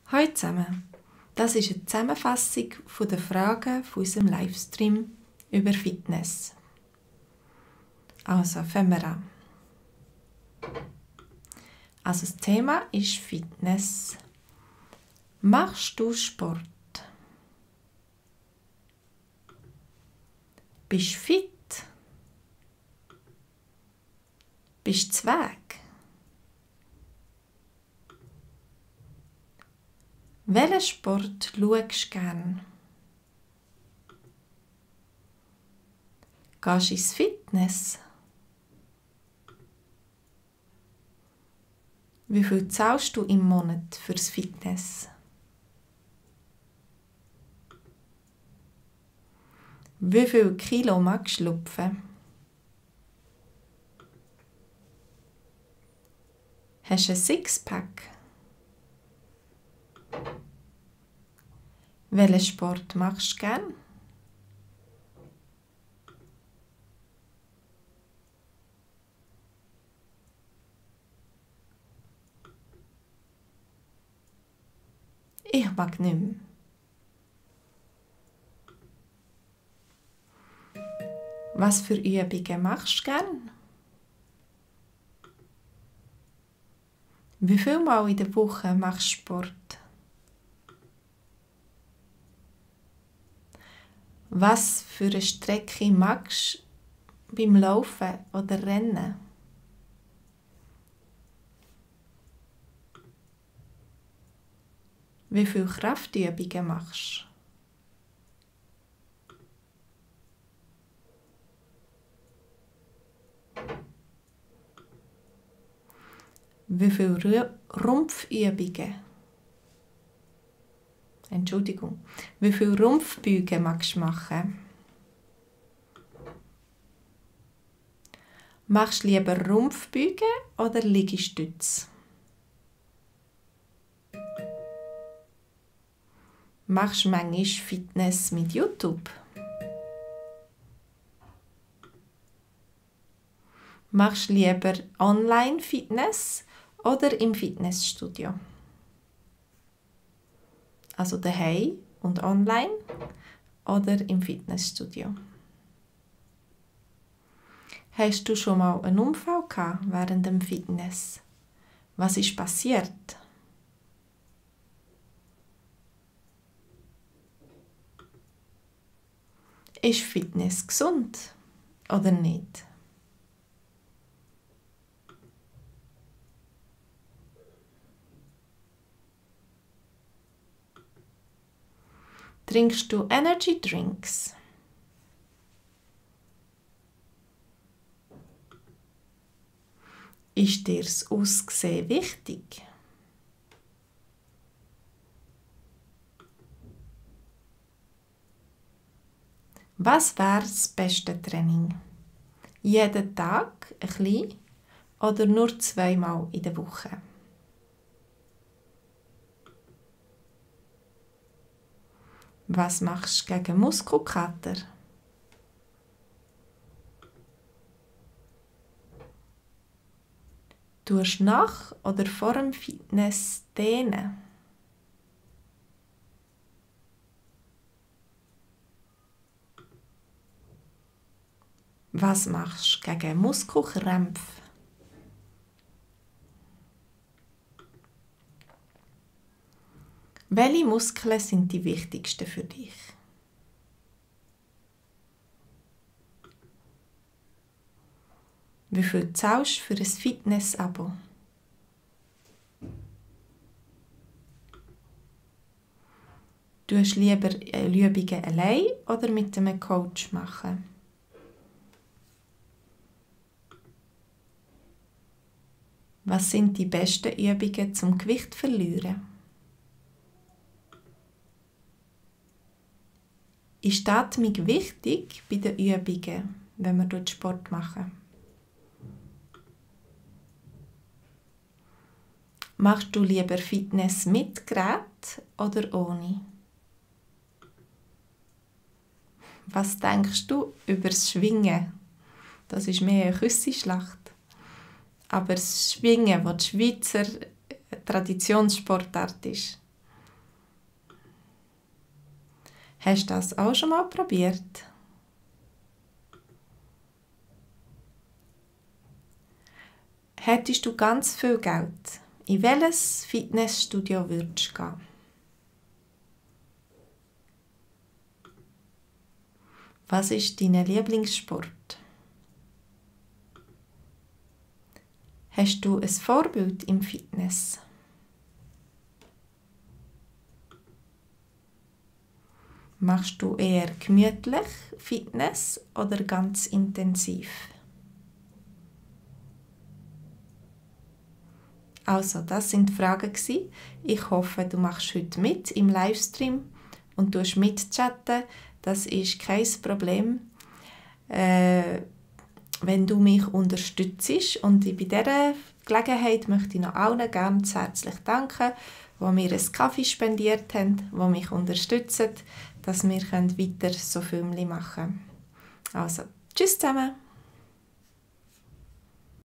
Hallo zusammen, das ist eine Zusammenfassung der Fragen von unserem Livestream über Fitness. Also, fangen wir an. Also, das Thema ist Fitness. Machst du Sport? Bist du fit? Bist du zweg? Welchen Sport schaust du gern? Gehst du ins Fitness? Wie viel zahlst du im Monat fürs Fitness? Wie viel Kilo magst du lupfen? Hast du ein Sixpack? Welchen Sport machst du gern? Ich mag nicht mehr. Was für Übungen machst du gern? Wie viel Mal in der Woche machst du Sport? Was für eine Strecke magst du beim Laufen oder Rennen? Wie viele Kraftübungen machst du? Wie viele Rumpfübungen? Wie viele Rumpfbeugen magst du machen? Machst du lieber Rumpfbeugen oder Liegestütze? Machst du manchmal Fitness mit YouTube? Machst du lieber Online-Fitness oder im Fitnessstudio? Also daheim und online oder im Fitnessstudio? Hast du schon mal einen Unfall gehabt während dem Fitness? Was ist passiert? Ist Fitness gesund oder nicht? Trinkst du Energy Drinks? Ist dir das Aussehen wichtig? Was wäre das beste Training? Jeden Tag ein bisschen oder nur 2-mal in der Woche? Was machst du gegen Muskelkater? Tust du nach oder vor dem Fitness dehnen? Was machst du gegen Muskelkrämpfe? Welche Muskeln sind die wichtigsten für dich? Wie viel zahlst du für ein Fitness-Abo? Tust du lieber Übungen allein oder mit einem Coach machen? Was sind die besten Übungen zum Gewicht verlieren? Ist die Atmung wichtig bei den Übungen, wenn wir dort Sport machen? Machst du lieber Fitness mit Gerät oder ohne? Was denkst du über das Schwingen? Das ist mehr eine Küssenschlacht. Aber das Schwingen, das die Schweizer Traditionssportart ist, Hast du das auch schon mal probiert? Hättest du ganz viel Geld, in welches Fitnessstudio würdest du gehen? Was ist dein Lieblingssport? Hast du ein Vorbild im Fitness? Machst du eher gemütlich Fitness oder ganz intensiv? Also, das sind die Fragen gewesen. Ich hoffe, du machst heute mit im Livestream und tust mitchatten. Das ist kein Problem, wenn du mich unterstützt. Und bei dieser Gelegenheit möchte ich noch allen ganz herzlich danken, die mir einen Kaffee spendiert haben, die mich unterstützen, dass wir weiter so Filme machen können. Also, tschüss zusammen!